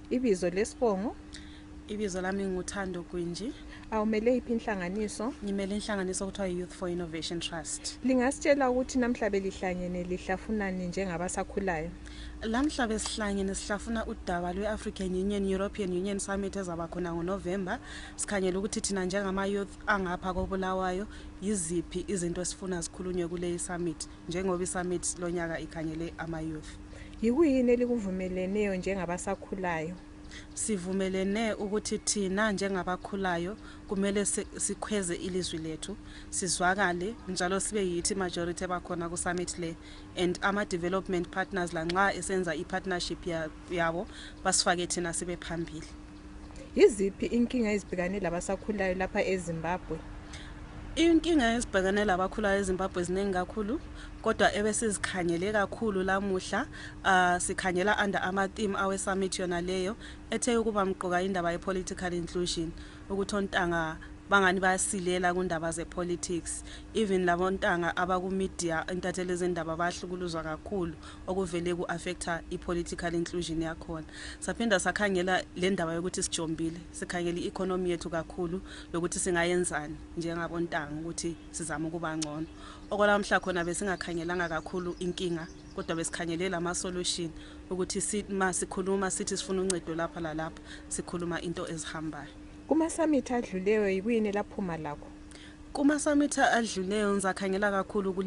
Ibizo lesibongo? Ibizo lami nguThando Gwinji. Awumele iphi inhlanganiso? Ngimele inhlanganiso okuthiwa Youth for Innovation Trust. Lingasitshela ukuthi namhla belihlangene lihlafunani njengabasakhulayo? Lamhla besihlangene sihlafuna udaba lwe-African Union European Union Summit ezaba khona ngoNovember. Sikhanyela ukuthi thina njengama-youth angapha koBulawayo yiziphi izinto esifuna zikhulunywe kule summit njengoba i-summit lonyaka ikhanyele ama-youth. Yikuyini elikuvumeleneyo njengabasakhulayo? Sivumelene ukuthi thina njengabakhulayo kumele sikhweze ilizwi lethu, sizwakale njalo sibe yithi majority abakhona ku summit le, and ama development partners lanxa esenza i-partnership yabo basifake thina sibe phambili. Yiziphi inkinga ezibhekane labasakhulayo lapha eZimbabwe? Inkinga ezibhekane labakhulayo eZimbabwe ziningi kakhulu, kodwa ebesizikhanyele kakhulu lamuhla sikhanyela under ama-theme awe summit yona leyo ethe ukuba mqoka indaba ye-political inclusion, ukuthi ontanga bangani bayasilela kundaba ze-politics, even labo ntanga abaku-media intatheli ezindaba bahlukuluzwa kakhulu okuvele ku-affecta i-political inclusion yakhona. Saphinda sakhangela le ndaba yokuthi sijombile, sikhangela i-economy yethu kakhulu lokuthi singayenzani njengabontanga ukuthi sizame ukuba ngcono. Okwalamhla khona besingakhangelanga kakhulu inkinga, kodwa besikhanyelela ama-solution ukuthi sikhuluma sithi sifuna uncedo lapha lalapha sikhuluma into ezihambayo. Kuma-summit adluleyo yikuyini laphuma lakho? Kuma-summit adluleyo ngizakhangela kakhulu kule